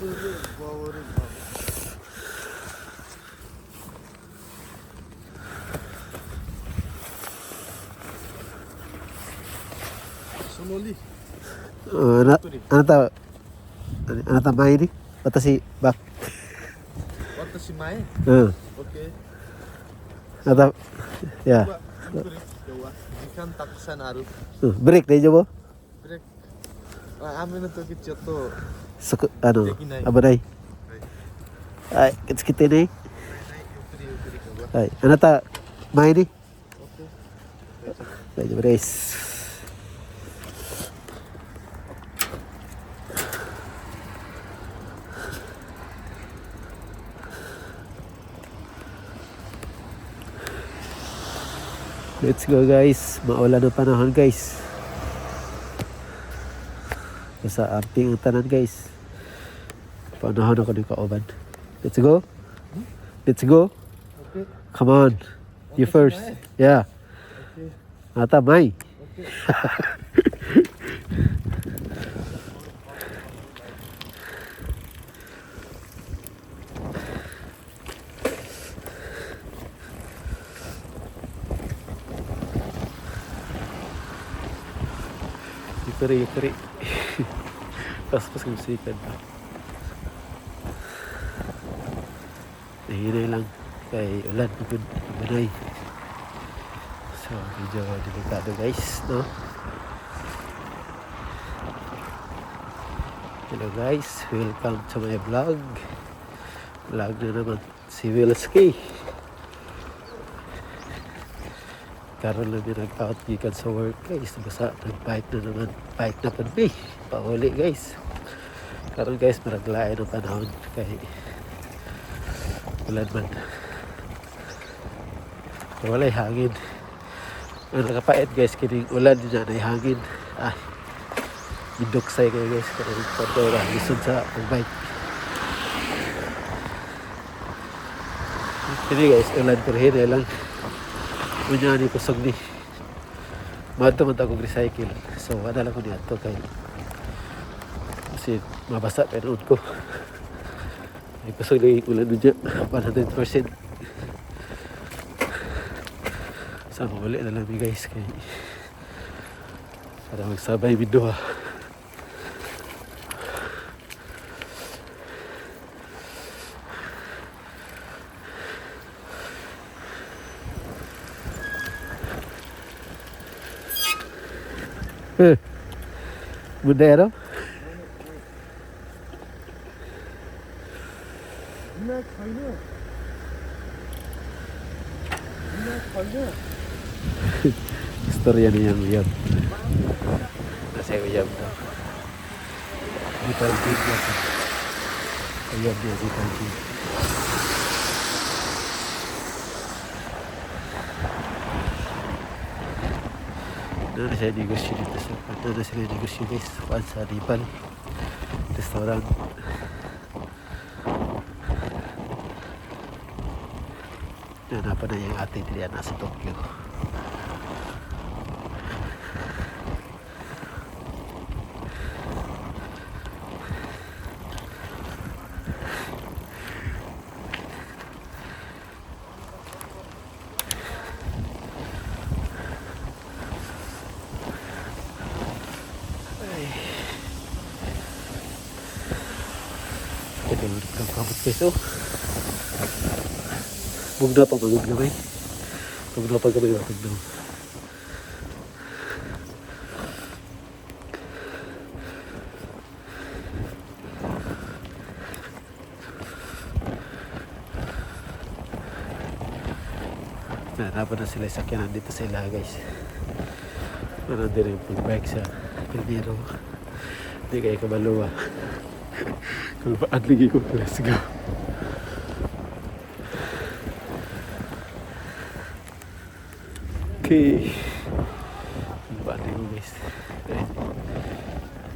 Surya Baba. Slowly. あなた、あなた前に、私バック。私前。うん。 OK。あなた、いや、時間たくさんある。うん、ブレーキ大丈夫？ブレーキ。雨の時ちょっと。そこ、あの、できない。危ない。はい、気をつけてね。はい、ゆっくりゆっくり。はい、あなた、前に。 OK。大丈夫。大丈夫です。Let's go, guys. Maulan ang panahon, guys. Sa amping ang tanan, guys. Panahon ako ng kauban. Let's go. Let's go. OK。 Come on. You first. Yeah. OK。 あなた前。 OK。ゆっくりゆっくり。Paspas kong sikat ba. Nahinay lang kay ulan pagod banay. So medyo delikado, guys, no? Hello guys, welcome to my vlog. Vlog na naman si Willski. Karon lang din nag-out gikan sa work, guys. Basta nag-bike na naman. Bike na pud mi. Pauli, guys. Karon, guys, maraglain ang panahon kay ulan man. Pero walay hangin. Ang nakapait, guys, kining ulan din na hangin. Ay, miduksay kayo, guys. Kanang pagdora, lisod sa pag-bike. Kini, guys, ulan pero hinay lang. Unya ni kusog ni. Madto man ta kog recycle. So wala lang ko niadto kay kasi mabasa pa noon ko. Ay, kusog lagi ulan unya. 100%. Sa uli na lang mi, guys, kay para magsabay mi duha. Eh. Budero? みんなछैनみんなछैन Istorya niyang uyab. Nasa uyab daw. Di pa rin niya sa uyab niya, di pa rin. Doon na siya negosyo dito sa doon na sila negosyo, guys. Kuan sa Nepal. Restaurant. Nanapan na yung ate dili na sa Tokyo. Ay. Ito yung kamot, guys, oh. Bugnaw pa magod gamay. Tugnaw pa gamay ba tugnaw. Nahanapan na sila sa sakyanan dito sa ila, guys. Meron din yung pag-bike sa Pilmero. Hindi kayo kabalo ah. Kulbaan lagi ko. Let's go. Okay. Kulbaan lagi ko, guys. Ay.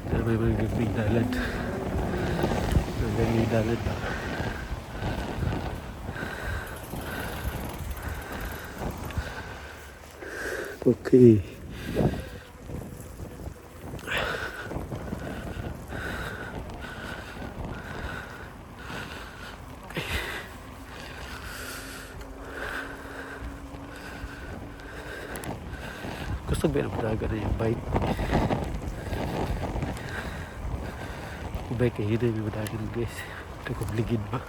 Na may mga gagawing dalan. Magagawing dalan ba? Okay. Kusog ba ang dagan na yung bike? Kung bike kay hinay may madagan, guys. Ito kung ligid ba.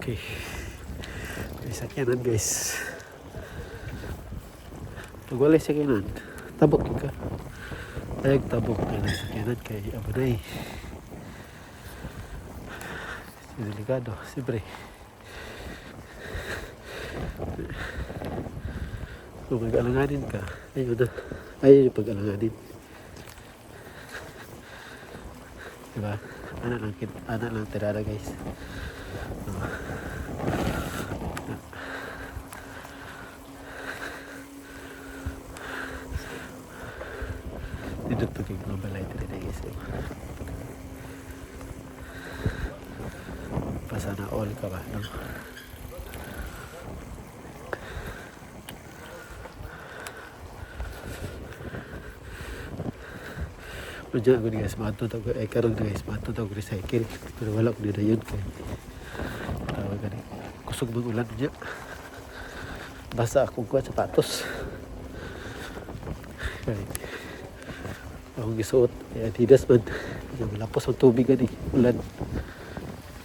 Okay. May sakyanan, guys. Pag walay sakyanan, tabok yun ka. Tayag tabok ka ng sakyanan kay Abunay. Delikado, siyempre. Kung mag-alanganin ka, ayun na. Ayun yung pag-alanganin. Diba? Ana lang tirada, guys. Oh. Dito to kay Global Light rin, guys. Eh. Pasana all ka ba, no? Unya ako guys, mato to eh karon, guys, mato to recycle. Pero wala ko nila yun kay tawag gani. Kusog mang ulan niya. Basa akong kuha sapatos. Kay akong gisuot eh, Adidas man. Yung malapos ang tubig gani, ulan.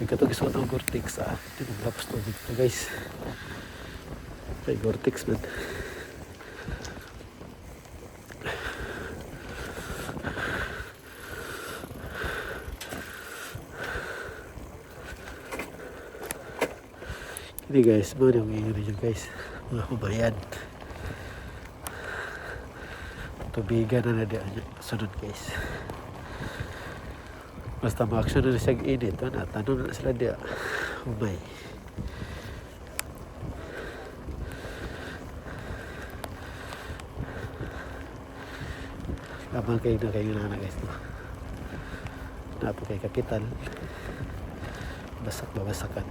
Yung katong gisuot ang Gore-Tex ah. Di na malapos tubig to, guys. Kay Gore-Tex man. Kini, guys, mga yung ingon ninyo, guys. Mga humayan. Tubigan na na di niya. Sunod, guys. Basta ma-action na siya init. Ano, tanong na sila di. Humay. Kamang kayo na kayo na, guys. No? Napo kay kapital. Basak babasakan.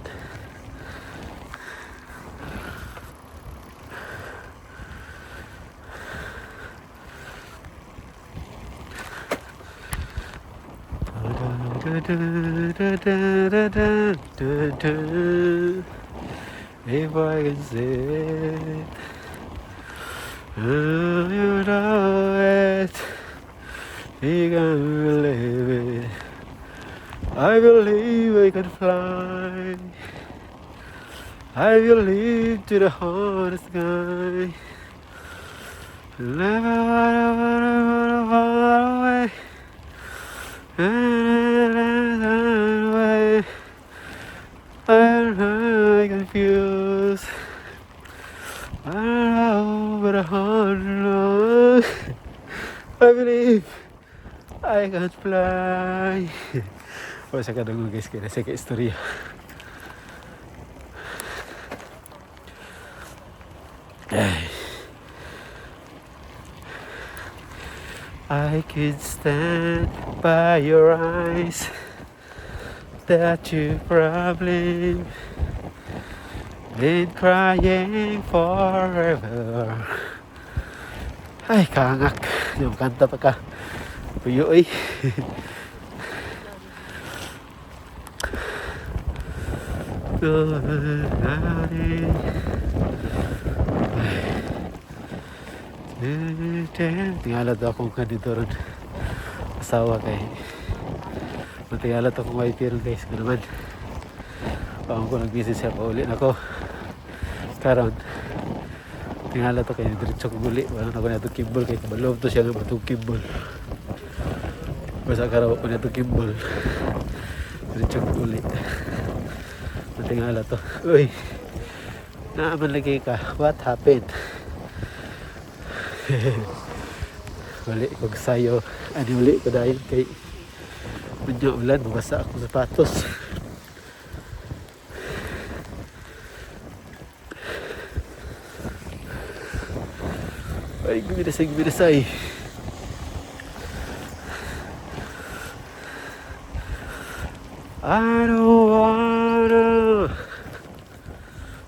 If I can see it, you know it, you can believe it. I believe I can fly. I believe to the heart sky. Never wanna, wanna, wanna, far away. Away. I'm confused. I don't know, but I don't know. I believe I can fly. Wala sa kadungog, guys, kaya nasa istorya. Ay. I could stand by your eyes that you probably been crying forever. Ay, kangak. Yung kanta pa ka. Puyo, oy. Tingala daw akong kanito ron. Asawa kay matingala to akong wife ron, guys. Kaya naman. Paano ko nag-busy siya pauli na ko. Karon. Tingala to kay diretso ko muli. Wala na ko na kimbol kay kabalo to siya nga matong kimbol. Basta karon ko na kimbol. Diretso ko uli. Matingala to. Uy. Naaman lagi ka. What happened? Uli kog sayo. Ani uli ko dahil kay medyo ulan, mabasa akong sapatos. Ay, guminasay, guminasay. I don't wanna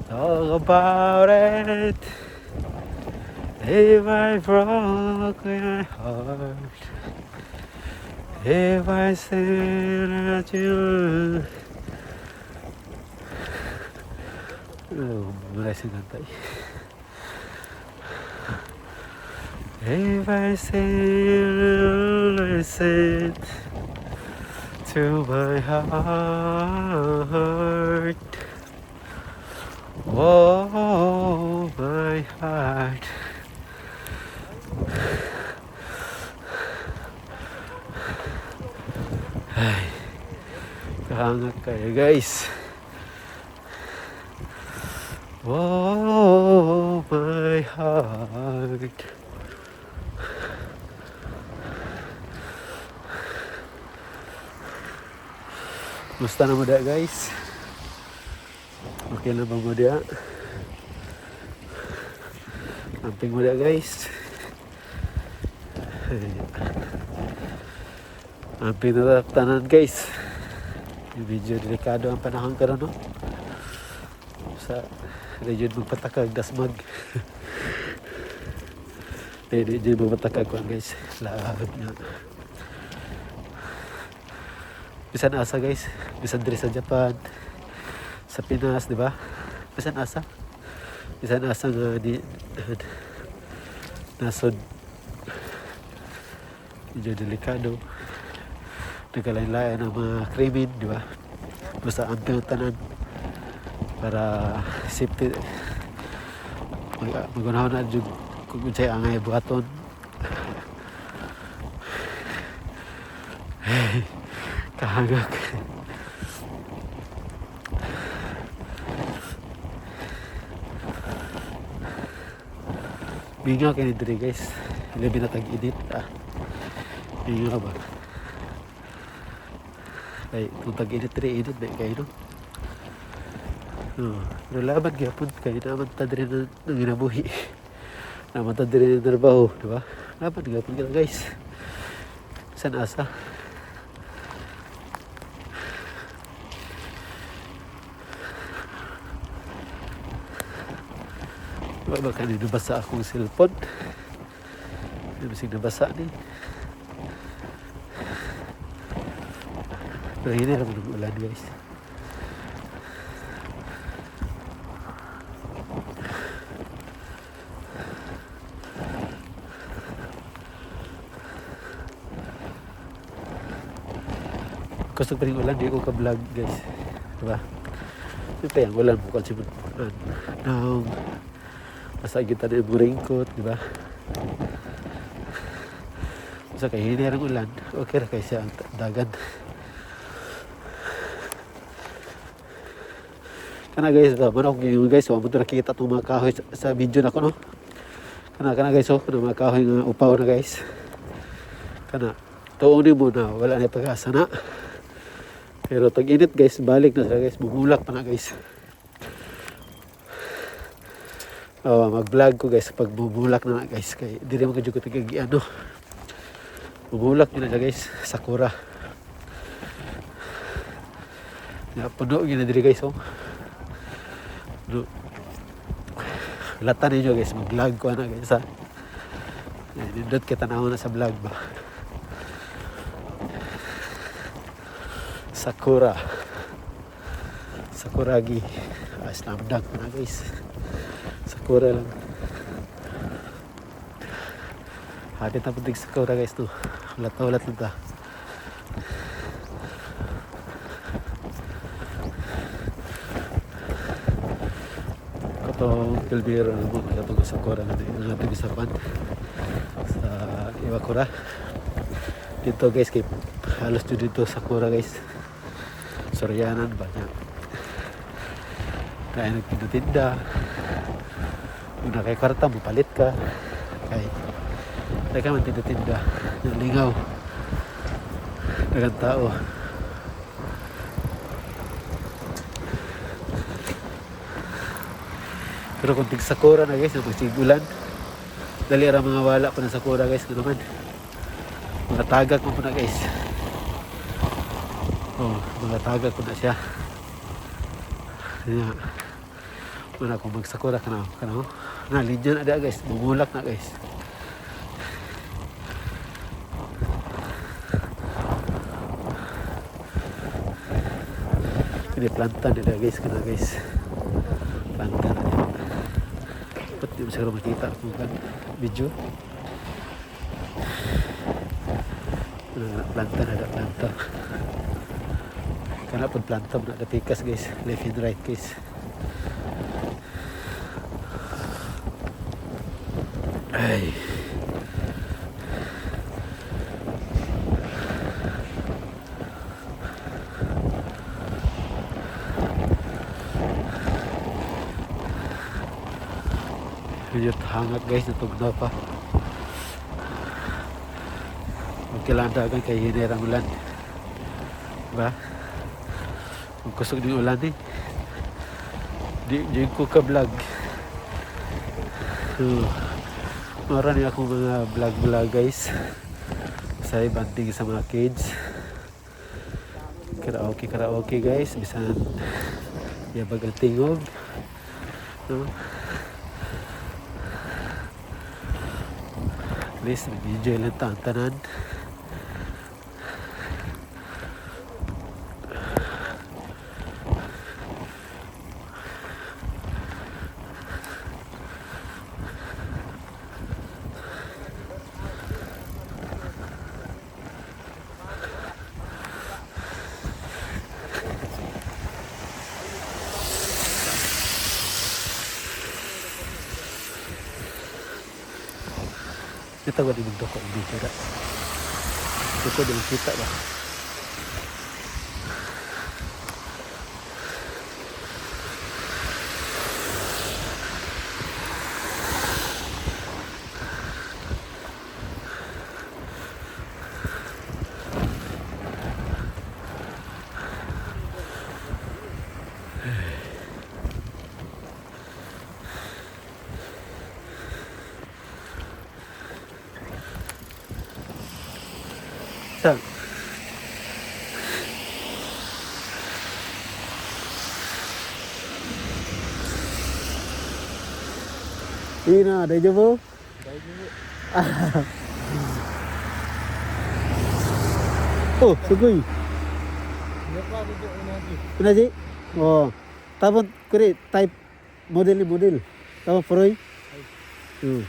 talk about it. If I broke my heart, if I said that you. Oh, mulai sing kanta. If I say listen to my heart, oh my heart. Ay, kahangak kaayo, guys. Oh my heart. Musta na mo da, guys? Okay na ba mo da? Amping mo da, guys. Amping na tanan, guys. Medyo delikado ang panahon karon, no? Sa region magpatakag dasmag. Di di magpatakag kuan, guys. Lahat na. Bisan asa, guys, bisan diri sa Japan, sa Pinas, di ba? Bisan asa. Bisan asa nga di nasod medyo delikado. Nagkalain-lain ang mga krimen, di ba? Basta amping ang tanan para safety, magunahon na jud kung unsay angay buhaton. Kahangak. Mingaw kini diri, guys. Labi na tag-init. Ah. Mingaw ba? Ay, kung tag-init diri, init na kaayo, no? Oh, pero laban gyapon kay naman ta diri na nanginabuhi. Naman ta diri na trabaho, di ba? Laban gyapon kita, guys. San asa? Wa ba kani nabasa akong cellphone? Di ba nabasa ni? Pero hindi naman ng ulan, guys. Gusto pa rin ulan, di ko ka-vlog, guys. Diba? Siyempre, ang ulan bukal si naong basta kita na yung raincoat, di ba? Sa kay hinay ang ulan, okay ra kay siya ang dagan. Kana, guys, ba man ako giingon, guys, wa mo to nakita tong mga kahoy sa video nako, no. Kana kana, guys, oh, kana mga kahoy nga upaw na, guys. Kana tuon mo na wala na pag-asa na. Pero tag init, guys, balik na sila, guys, bumulak pa na, guys. Oh, mag-vlog ko, guys, pag bumulak na, guys, kay dili man jud ko tigag ano. Bumulak na siya, guys, sakura. Ya, puno gyud na diri, guys, oh. Puno. Latan ninyo, guys, mag-vlog ko ana, guys, ha. Nindot kita na na sa vlog ba. Sakura. Sakuragi. Ah, slam dunk na, guys. Sakura lang. Hapit na puntig sakura, guys, no. Ulat na ulat na ta. Katong Pilbiro na mo, katong sakura na ang ating sa pan sa Iwakura. Dito, guys, kay halos dito sakura, guys. Soryanan ba niya? Kaya nagtinda-tinda. Kung na kay kwarta, mapalit ka. Kay ka man tinda-tinda. Nalingaw. Dagang tao. Pero kung tig sakura na, guys, magsigulan. Dali ra mga wala ko na sakura, guys, ano naman. Mga tagak mo po na, guys. Oh, mga taga ko na siya. Kaya, wala akong magsakura ka na. Kana, na, linya na dia, guys. Bumulak na, guys. Ini planta nila, guys, kana, guys. Planta na nila. Ba't di mo siguro makita kung kan video? Ano na, planta na da, planta. Kana pud planta na da pikas, guys. Left and right, guys. Ay. Medyo hangat, guys, natugnaw pa. Okay lang dagan kay hinay ang ulan. Diba? Ang kusog ng ulan eh. Di ko ka-vlog. So, marami akong mga vlog-vlog, guys. Sa banding sa mga kids. Karaoke, karaoke, guys. Bisan yabag ang tingog. No? At least nag-enjoy lang ta ang tanan. Ito ba di magduko ang video ra? Duko di makita ba? Saan? いいな、大丈夫。大丈夫。お、すごい。ネパールと同じ。同じ。お、多分これタイプモデルモデル。多分古い。うん。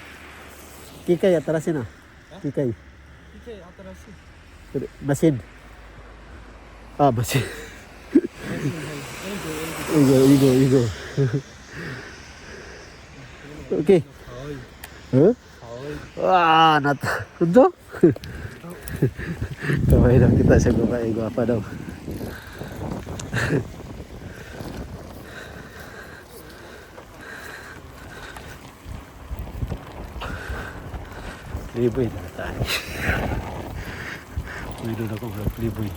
機械新しいな。機械。機械新しい。これマシン。あ、マシン。英語、英語。いいごいいご。オッケー。かわいい。うん。かわいい。 Wah, nat. Ito? Kamay daw kita sa babae, gwapa daw. Playboy na tayo. Mayroon ako mga Playboy.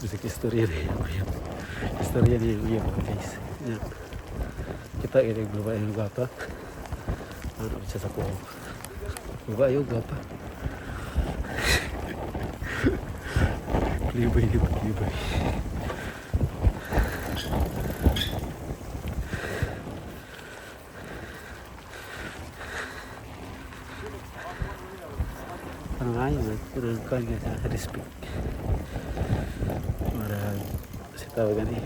Bisag istorya ni uyab. Istorya ni uyab, guys. Yan. Kita kaya yung babae yung gwapa. Ano siya sa kuho. Babae yung gwapa. Playboy, di ba? Playboy. Ano nga yun? Ano ang nga sa respect. Para sa tawag ani,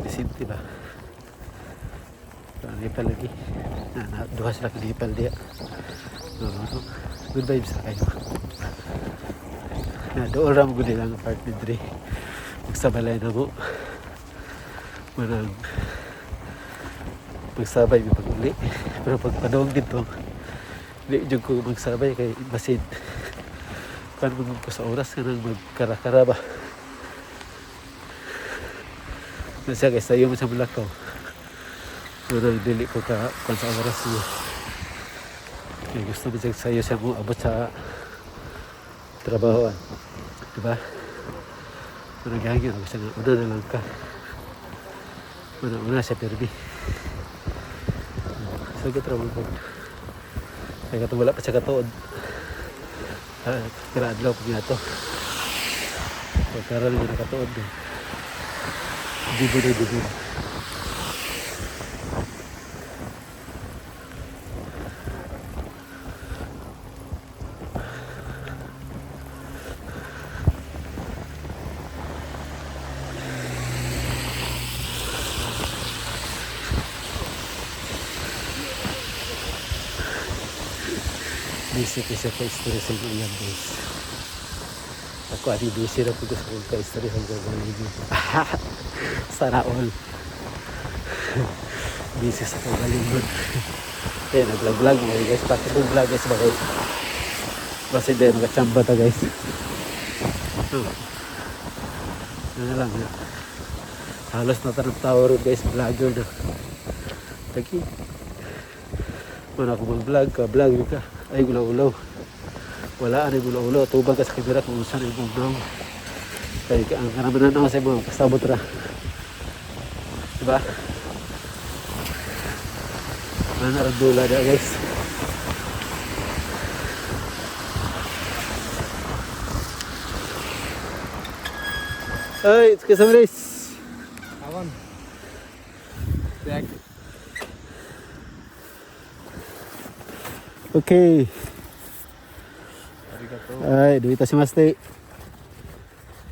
disente ba? Pero Nepal lagi. Na, duha sila ka Nepal diya. No, no. Good vibes ra kayo. Na dool ra mo gud ang apartment diri. Magsabalay na mo. Manang magsabay mi pag-uli. Pero pag padong dito, di jud ko magsabay kay basin kuan man ko sa oras kanang magkara-kara ba. Na siya kay sayo man sa mulakaw. Pero dili ko ka kuan sa oras niya. Kaya gusto mo siya sayo siya mo abot sa trabahoan. Diba? Pero gagawin ako siya nga, una na lang ka. Una, una siya permi. Sugot ra man ko. Kaya katong wala pa siya katuod. Ah, pira adlaw pag niya to. Pagkaroon niya nakatuod na. Jibo na jibo. Busy ko siya pa-istorya sa inyo yan, guys. Ako, ani busy na po gusto kong pa-istorya sa gagawin niyo. Sana all. Busy sa kagalingon. Kaya nag-vlog mo guys. Bakit kong vlog guys ba guys? Basta hindi, magachamba ta guys. Oh. Ano na lang. Eh. Halos na tanong tao ron guys. Vlogger na. Tagi. Mana ako mag-vlog ka, vlog yun ka. Ay, gulaw-ulaw. Wala, ano gulaw-ulaw. Tubag ka sa kamera kung saan ay mong naong. Kaya ang karamihan na sa mga kasabot ra. Diba? Wala na dula na guys. Ay, it's kasama guys. Awan. Bag. Okay. Arigato. Ay, duita si Maste.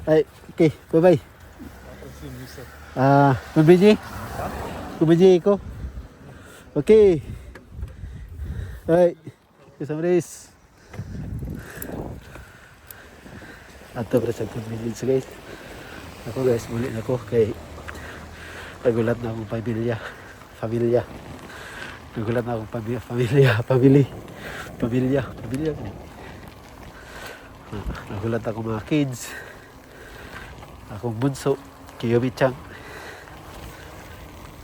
Ay, okay. Bye-bye. Watashi miso. Ah, kumbiji? Kumbiji ko. Okay. Ay, kasama guys. Ato pa sa convenience guys. Ako guys, muli na ko kay nagulat na akong pamilya. Pamilya. Nagulat na akong pamilya, pamilya, pamilya, pamilya, pamilya. Nagulat ako mga kids. Akong bunso, Kiyomi Chang.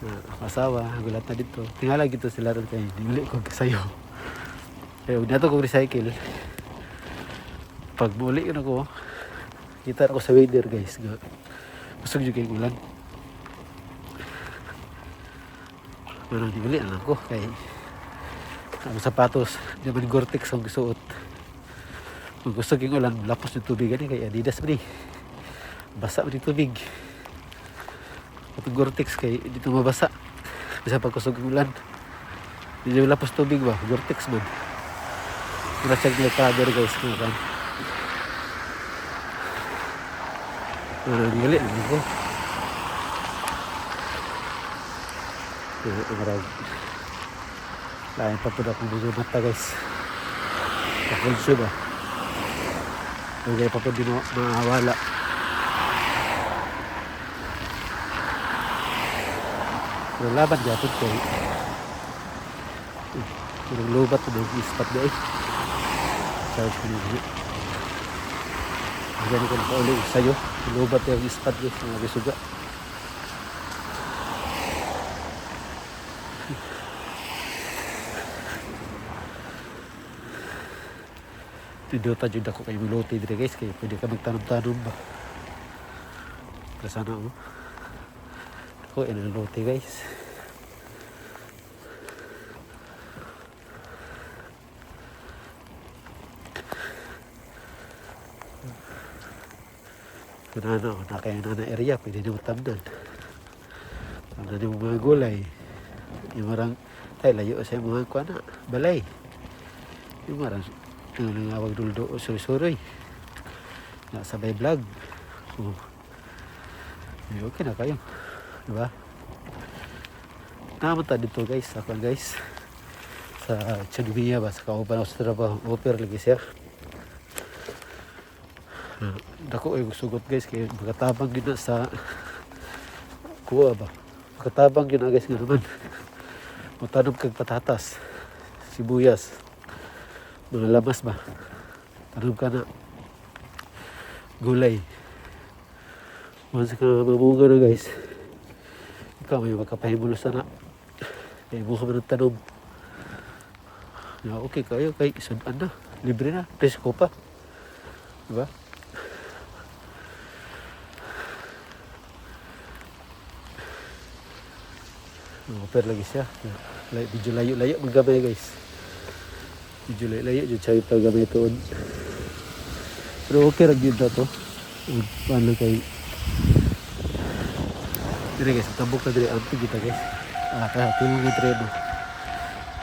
Na ako asawa, nagulat na dito. Tingala gito sila ron kay niuli ko sayo. Kaya huwag na to kong recycle. Pag muli yun ako, kita na ako sa weather guys. Nga, busog yung kayong ulan. Manang niuli na lang ko kay ang sapatos, di man Gore-Tex ang gisuot. Kung gusto yung ulan, lapos yung tubig ani kay Adidas man eh. Basa man yung tubig. At ang Gore-Tex kay dito mabasa. Bisa pagkusog yung ulan. Hindi yung lapos tubig ba? Gore-Tex man. Mura siya niya cover guys. Mga kan. Ano, ngali, ano ko. Ang marag. Lain pa po na akong mga mata guys. Pakulso ba? Okay pa po di mo mawala. Pero laban gyapon kay murag lubat na yung ispat na eh. Charge ko na yun. Ganun ko nakauli sa'yo. Lubat na yung ispat guys, mga bisuga. Pindota jud ako kay miluti dire guys kay pwede ka magtanom-tanom ba. Pero sana oh. Ako inang luti guys. Kung ano, na kaya na na area, pwede na matamnan. Tamnan yung mga gulay. Yung marang, tayo layo sa mga kuha na, balay. Yung marang, yung nangawag duldo, suroy-suroy. Nasabay vlog. Oh. Eh, okay na kayo. Diba? Namunta dito guys, ako guys. Sa Chadwiya ba, sa kauban ako sa trabaho. Oper lagi siya. Ah, dako ay sugot guys kay makatabang gyud na sa kuha ba. Makatabang gyud na guys nga naman. Mutanom kag patatas, sibuyas, mga lamas ba. Tanom ka na gulay. Once ka mamunga na guys, ikaw may magkapahimulos na na. Kaya mo ka man ng tanom. Na, okay kayo, kay sudan na. Libre na, presko pa. Diba? Pero lagi siya. Medyo layo-layo man gamay, guys. Medyo layo-layo jud siya ito gamay tuod. Pero okay ra gyud na to. Ug ano kay dire, guys, tambok na dire amping kita, guys. Ah, kaya tulong ng treno.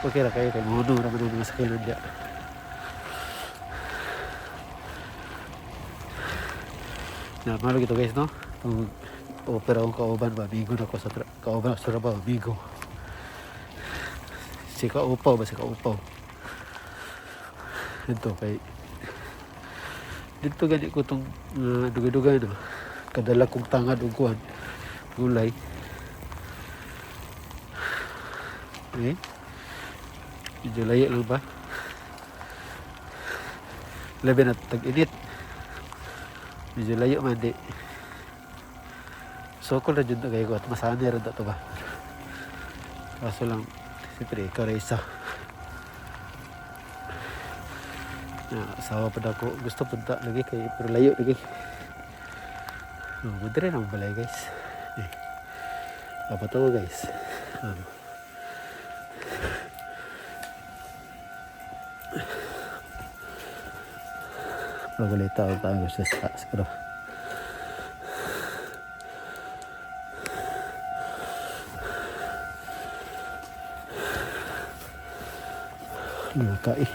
Okay ra kayo kay mono ra man ang mga sakyanan diya. Na malo gito, guys, no? Kung opera akong kauban ba, amigo na ko sa kauban ako sa trabaho, amigo. Si kaupaw ba, si kaupaw. Ito kay dito gani ko tong dugay-dugay no. Kadala kong tangad og kuan gulay. Eh? Medyo layo lang ba? Labi na tag-init. Medyo layo man di. Sokol na jud na kayo ko at masanay ra to ba. Kaso lang, siyempre ikaw ra isa. Na asawa pa ako. Gusto punta lagi kay pero layo lagi. Oh, madre na ang balay, guys. Eh. Apa to, guys? Ano? Pero wala tao tayo sa taas pero Luka eh.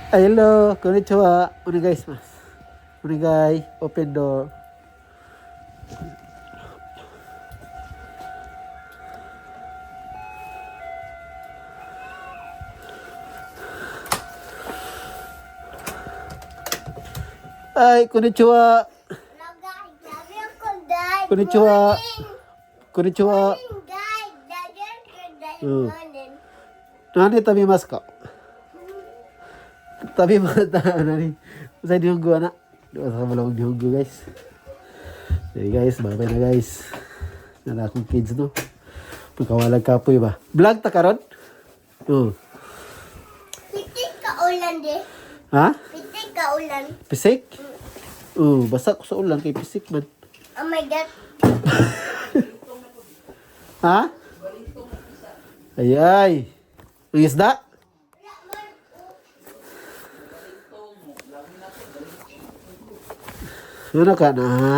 Ay, hello, konnichiwa. Onegai shimasu. Onegai, open door. Ay, konnichiwa. Hello guys, love you good Konnichiwa. morning. Konnichiwa. Morning guys, love you good morning. 何食べますか食べまた何sa Nihongo ana. Di ba sa malawang Nihongo, guys. Hey guys, bye bye na, guys. Nala akong kids no. Pagkawalag kapoy ba. Vlog ta karon? Oh. Pitik ka ulan di. Ha? Pitik ka ulan. Pisik? Oh, basa ko sa ulan kay pisik man. Oh my God. Ha? Ay ay. Ang isda? Ano ka na ha?